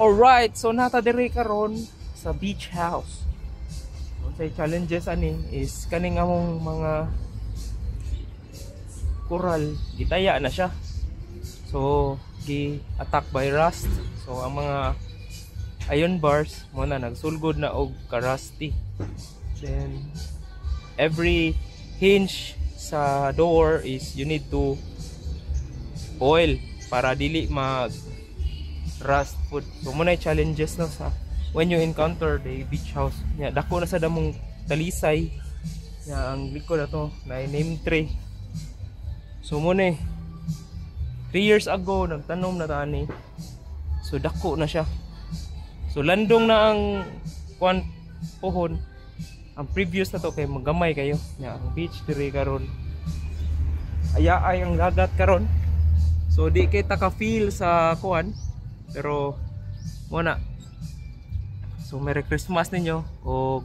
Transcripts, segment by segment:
Alright, so naa ta diri karon sa beach house. So say challenges ani is kaning among mga coral, gitaya na siya. So gi attack by rust. So ang mga iron bars mao na nagsulgod na og ka-rusty. Then every hinge sa door is you need to oil para dili mag rust pud. So mao na challenges, no, sa when you encounter the beach house. Nya dako na sa damong talisay. Nya ang likod ato na neem tree. So mao na 3 years ago nagtanom na ta ani. So dako na siya. So landong na ang kuan pohon. Ang previous na to kay magamay kayo. Nya ang beach diri karon. Aya ay ang dagat karon. So di kay ta ka feel sa kuan, pero mao na. So Merry Christmas ninyo o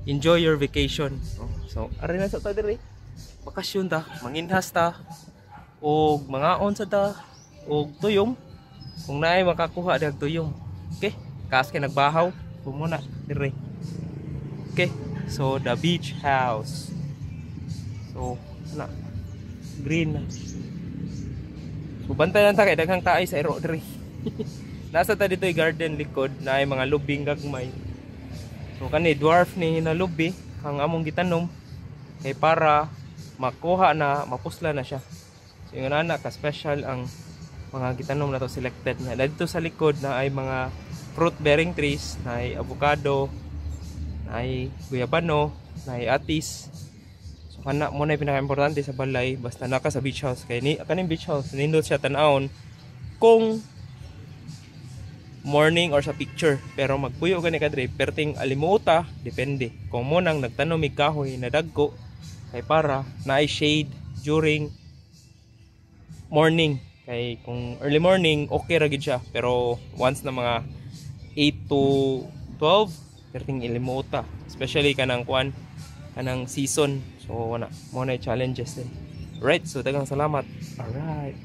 enjoy your vacation. Oh, so ari na sa ta diri. Bakasyon ta, manginhas ta og mangaon sa ta og tuyom kung naay makakuha dag tuyom. Okay, kaas kay nagbahaw. So mao na diri. Okay, so the beach house. So na green na. So bantay lang ta kay daghang taay sa iro diri. Nasa ta dito garden likod na ay mga lubing gagmay. So kani dwarf ni na lubi ang among gitanom kay para makuha na, mapusla na siya. So yung ana ka special ang mga gitanom na to, selected na. Dito sa likod na ay mga fruit bearing trees, na ay avocado, na ay guyabano, na ay atis. So kana mao na pinaka-importante sa balay basta naka sa beach house, kay ni kaning beach house nindot siya tan-awon kung morning or sa picture, pero magpuyo gani ka diri perting alimuta, depende kung mao nang nagtanom mig kahoy na dagko kay para naay shade during morning. Kay kung early morning, okay ra gid siya, pero once na mga 8 to 12, perting ilimuta, especially kanang kuan, kanang season. So wala, mao na challenges din. Right, so daghang salamat. Alright.